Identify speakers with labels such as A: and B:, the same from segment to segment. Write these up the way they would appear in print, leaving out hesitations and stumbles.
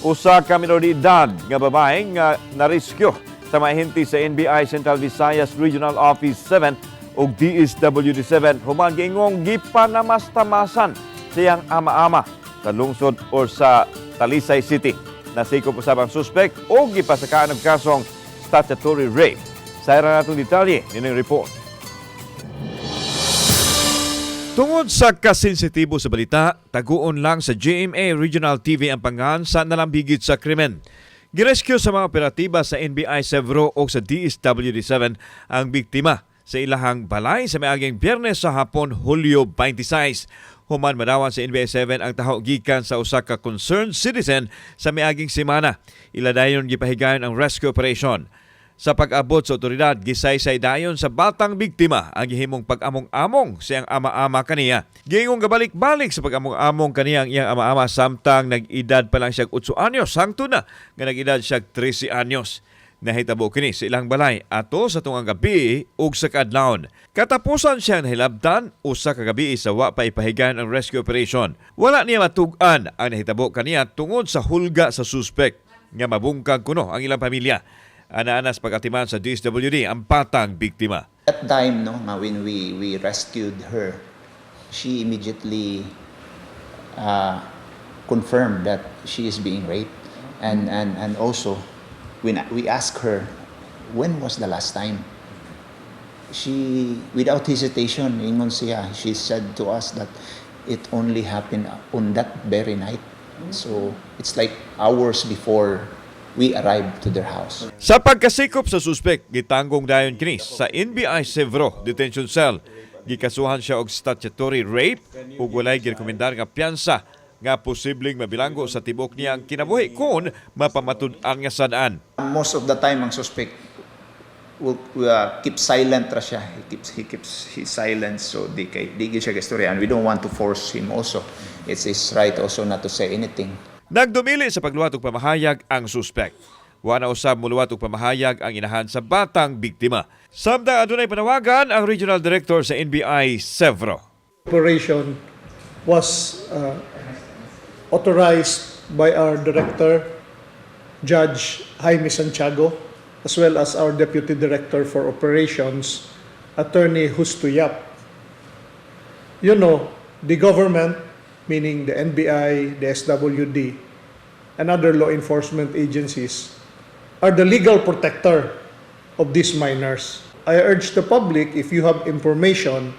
A: Usa ka minor de edad nga babae nga nareskyo sa mga ahente sa NBI Central Visayas Regional Office 7 ug DSWD 7 human giingong gipanamastamasan siyang ama-ama sa lungsod or sa Talisay City. Nasikop usab ang suspect o gipasakaan og kasong statutory rape. Sa natong detalye nining report. Tungod sa kasensitibo sa balita, taguon lang sa GMA Regional TV ang pangalan sa nalambigit sa krimen. Girescue sa mga operatiba sa NBI Sevro o sa DSWD-7 ang biktima sa ilahang balay sa miaging Biyernes sa hapon, Hulyo 26. Human madawan sa NBI 7 ang taho gikan sa usa ka concerned citizen sa miaging semana. Ila dayon gipahigayon ang rescue operation. Sa pag-abot sa otoridad, gisaysay dayon sa batang biktima ang gihimong pag-among-among siyang ama-ama kaniya. Giingong gabalik-balik sa pag-among-among kaniya ang iyang ama-ama samtang nag-edad pa lang siya 8 anyos, hangtod na nga nag-edad siya 13 anyos. Nahitabo kini sa ilang balay ato sa tungang gabi ug sa kaadlawon. Katapusan siya nahilabtan 1 ka gabi sa wa pa ipahigayon ang rescue operation. Wala niya matug-an ang nahitabo kaniya tungod sa hulga sa suspect nga mabungkag kuno ang ilang pamilya. Ana-anas pag-atiman sa DSWD ang batang biktima.
B: That time, no, nga when we rescued her, she immediately confirmed that she is being raped. And also, when we asked her, when was the last time? She, without hesitation, ingon siya, she said to us that it only happened on that very night. So, it's like hours before we arrived to their house.
A: Sa pagkasikop sa suspect, gitanggong dayon kini sa NBI Sevro Detention Cell. Gikasuhan siya og statutory rape ug walay girekomendar nga piyansa nga posibleng mabilanggo sa tibok niyang kinabuhi kung mapamatud-an nga sad-an.
B: Most of the time, ang suspect will keep silent ra siya. He keeps his silence, so di kay di gyud siya gastorya, and we don't want to force him also. It's his right also not to say anything.
A: Nagdumili sa pagluwat og pamahayag ang suspect. Wa na usab muluwat og pamahayag ang inahan sa batang biktima. Samtang adunay panawagan ang Regional Director sa NBI Sevro.
C: Operation was authorized by our director, Judge Jaime Santiago, as well as our Deputy Director for Operations, Attorney Justo Yap. The government, meaning the NBI, the SWD, and other law enforcement agencies, are the legal protector of these minors. I urge the public, if you have information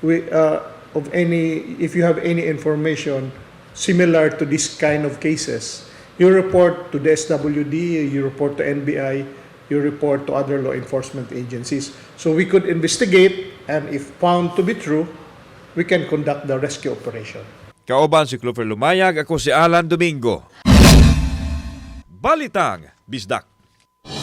C: we, of any, if you have any information similar to this kind of cases, you report to the SWD, you report to NBI, you report to other law enforcement agencies. So we could investigate, and if found to be true, we can conduct the rescue operation.
A: Kauban si Clover Lumayag, ako si Alan Domingo. Balitang Bisdak.